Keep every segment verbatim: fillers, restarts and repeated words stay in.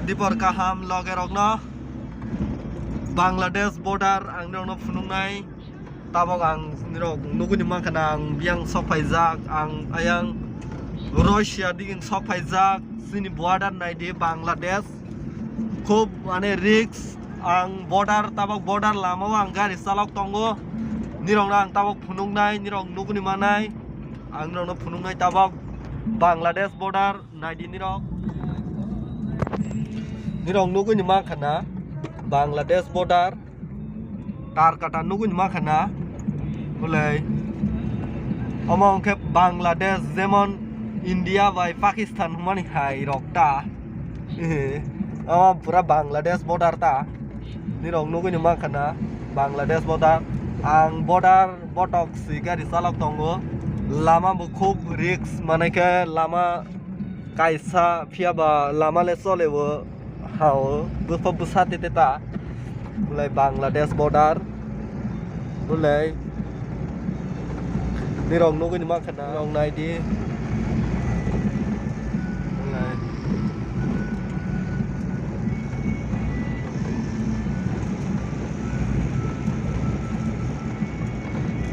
Dipor kaham loge rokno Bangladesh border ang nirokno phunuknai. Tabok ang nirok nugui ni mankha na ang biyang sok phaijak, ang ayang Russia digin sok phaijak, chini border naidi Bangladesh. Khub mane risk, ang border, tabok border lama o ang gari chalok tongo. Nirokno ang tabok phunuknai, nirok nugui ni manai. Ang nirokno phunuknai tabok Bangladesh border. Naidi nirok. Nirok nugui ni mankha na Bangladesh border. Tar kata nugui ni mankha na. Bolai. Omo hwnkhe Bangladesh, jemon India bai Pakistan hwnmani hai rok ta. Omo pura Bangladesh border ta. Nirok nugui ni mankha na Bangladesh border. Ang border botok si gari chalok tongo. Lama bo khub risk, mane khe lama kaisa phiya ba lama le chole o ha o bwsa bwsa te te ta. Bolai Bangladesh border. Bolai nirok nugui ni mankha na. Nirok naidi. Bolai.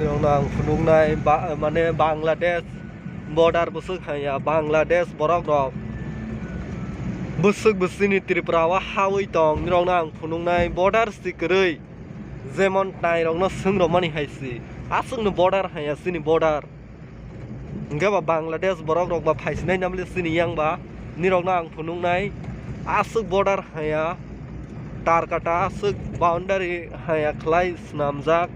Nirokno ang phunuknai ba, mane Bangladesh border bwswk haiya, Bangladesh borok rok bwswk bwswk ni Tripura o hawi tong, nirokno ang phunuknai border si kwrwi, jemon tai rokno swng rwmani hai si, aswkno border haiya chini border. Hwnkhe ba Bangladesh borok rok ba phaisinai namli chini yang ba, nirokno ang phunuknai aswk border haiya, tar kata aswk boundary haiya khlai swnamjak,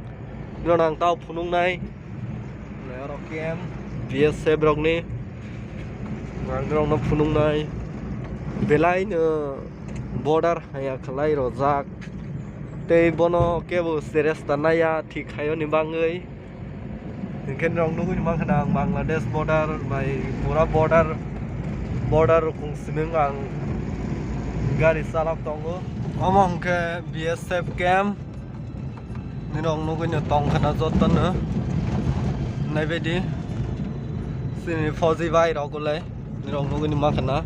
nirokno ang tao phunuknai. Oro camp B S F rokni ang nirokno phunuknai belai no border haiya khlai rojak, tei bono kebo cheresta naiya thik khaiyoni bangwi. Hinkhe norok nugui mankha na ang Bangladesh border bai pura border, border rukung siming ang gari chalok tongo. Omo hwnkhe B S F camp. Nirok nugui no tongkha na jotono. Naibaidi. Chini fauji bhai rok le. Nirok nugui ni mankha na.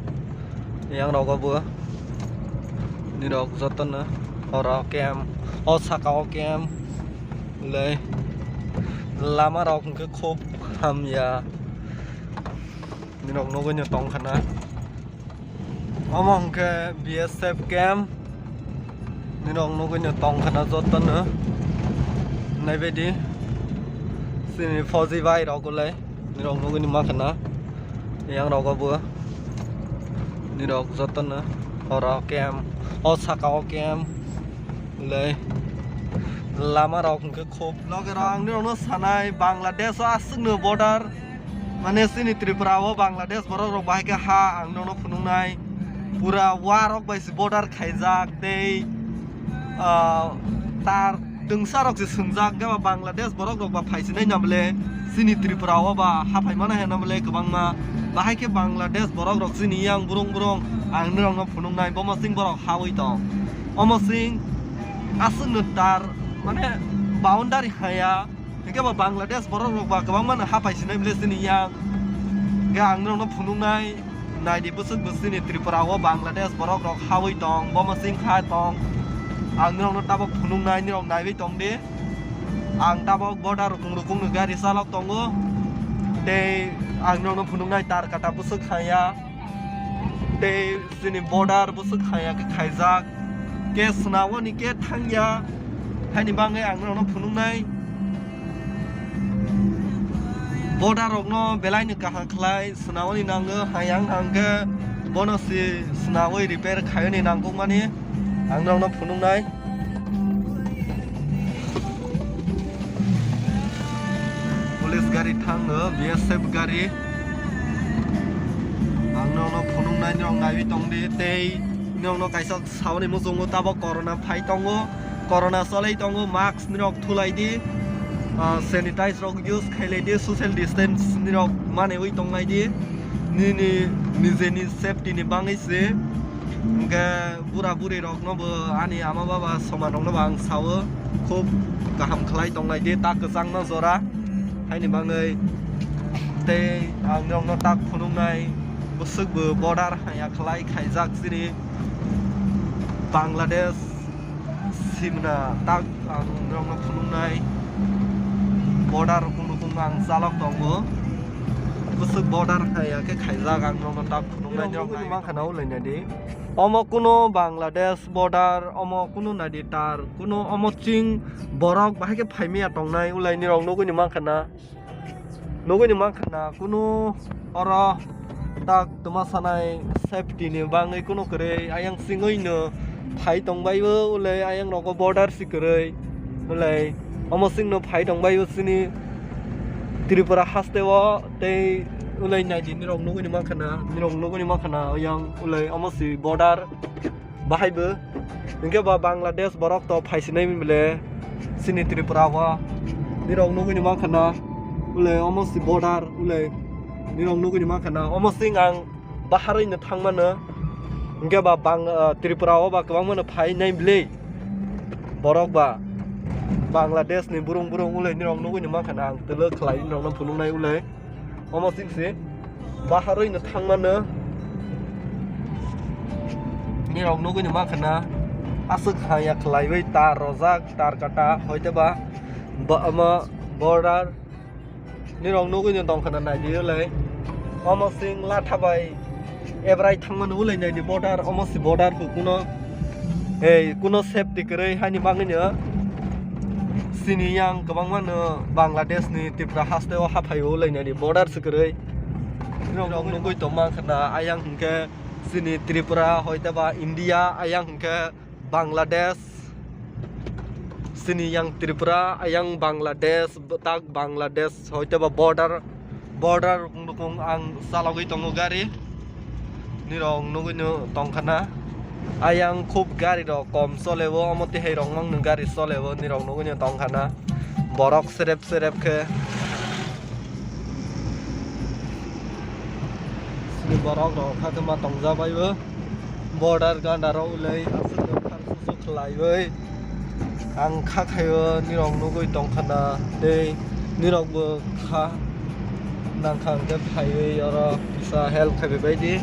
Yang rogo bo. Nirok jotono. Oro camp. O saka o camp. Lei. Lama rok hwnkhe khub hamya. Nirok nugui no tongkha na. Omo hwnkhe B S F camp. Nirok nugui no tongkha na jotono. Naibaidi. Chini fauji bhai rok le. Nirok nugui ni mankha na. Yang rogo bo. Nirok jotono. Oro camp. O saka o camp. Lei. Lama rok hwnkhe khub. Loge rok ang nirokno sanai Bangladesh o aswkno border. Mane chini Tripura o Bangladesh borok rok bahai khe ha ang nono phunuknai. Pura wa rok bai se border khaijak tei, ah, tar twngsa rok se swngjak khe ba Bangladesh borok rok ba phaisinai na bole chini Tripura o ba haphai mana hai na bole kwbangma. Bahai khe Bangladesh borok rok chini yang burung burung ang norok no phunuknai bomo sing borok hawi tong. Omo sing aswk no tar mane boundary haya. Hingke bo Bangladesh borok rok ba kwbangma no haphai sinai bole chini yang. Hingke ang norok no phunuknai, naidi bwswk bwswk ni Tripura o Bangladesh borok rok hawi tong, bomo sing kha tong. Ang norok no tabok phunuknai, norok naiwi tong di. Ang tabok border rukung rukung ni gari chalok tongo. Tei ang norok no phunuknai tar kata bwswk haya. Tei chini border bwswk haya khe khaijak. Khe swnawoni khe thangya. Haini bagwi ang norokno phunuknai. Border rokno belaino kaham khlai swnawoni nango. Hayang hangkhe bono se swnawi repair khayoni nangkukmani ang norokno phunuknai. Police gari thango, B S F gari. Ang nokno phunuknai, nok naiwi tongdi, tei nokno kaisa sauni muchungo tabok corona phai tongo, corona cholai tongo, mask nirok thulaidi, ah, sanitize rok use khailaidi, social distance nirok manwi tonglaidi, nini nijeni safety ni bagwi se. Hwnkhe bura buri rokno bo ani ama baba soman rokno bo ang sao, khub kaham khlai tongnai di ta kwchangma jora. Haini bagwi tei ang nokno tak phunuknai bwswk bo border haya khlai khaijak chini Bangladesh simna tak ang norokno phunuknai border rok kunu kunu ang chalok tongo. Bwswk border hai ya khe khaijak ang norokno tak phunuknai. Norokno nugwi mankha na ulai nadi. Omo kunu Bangladesh border, omo kunu nadi tar, kunu omo ching borok bahai khe phaimaya tongnai ulai nirok nugwi mankha na. Nugwi ni mankha na kunu oro tak tuma sanai safety ni bangwi kunu kwrwi ayang singwi no phai tongbai o ulai ayang rogo border si kwrwi ulai omo sing no phai tongbai o sini Tripura haste o tei ulai naidi nirok nugwi ni mankha na nirok nugwi ni mankha na ayang ulai omo si border. Bahai bo hinkhe ba Bangladesh borok to phaisinai bile sini Tripura o nirok nugwi ni mankha na ulai omo si border ulai nirok nugwi ni mankha na omo sing ang baharwi no thangmano hinkhe ba Bang ah, Tripura o ba kwbangma no phainai bile borok ba Bangladesh ni burung burung ulai nirok nugwi ni mankha na ang twlwk khlai nirok no phunuknai ulai. Omo sing se baharwi no thangmano nirok nugwi ni mankha na aswk ha ya khlaiwi tar rojak tar kata hoite ba ba omo border nirok nugwi no tongkha na naidi ulai omo sing latha bai ebrai thangmano ulai naidi border omo si border bo kuno ei kuno safety kwrwi hani bagwi no sini yang kwbangma no Bangladesh ni Tripura haste o haphaio ulai naidi border se kwrwi nirok nugwi tongma khna ayang hinkhe sini Tripura hoite ba India ayang hinkhe Bangladesh sini yang Tripura ayang Bangladesh tak Bangladesh hoite ba border border rukung rukung ang chalogwi tongo gari nirok nugwi no tongkha na ayang khub gari rok kom chole o omo tihai rok mang no gari chole o nirok nugwi no tongkha na borok serep serep khe sini borok rok kha khe ma tongjabai o. Border gana rok ulai aswk no khar susuk khlaiwi ang kha khaio nirok nugwi tongkha na tei nirok bo kha nangkha hwnkhe phaiwi oro kisa help khaibai baidi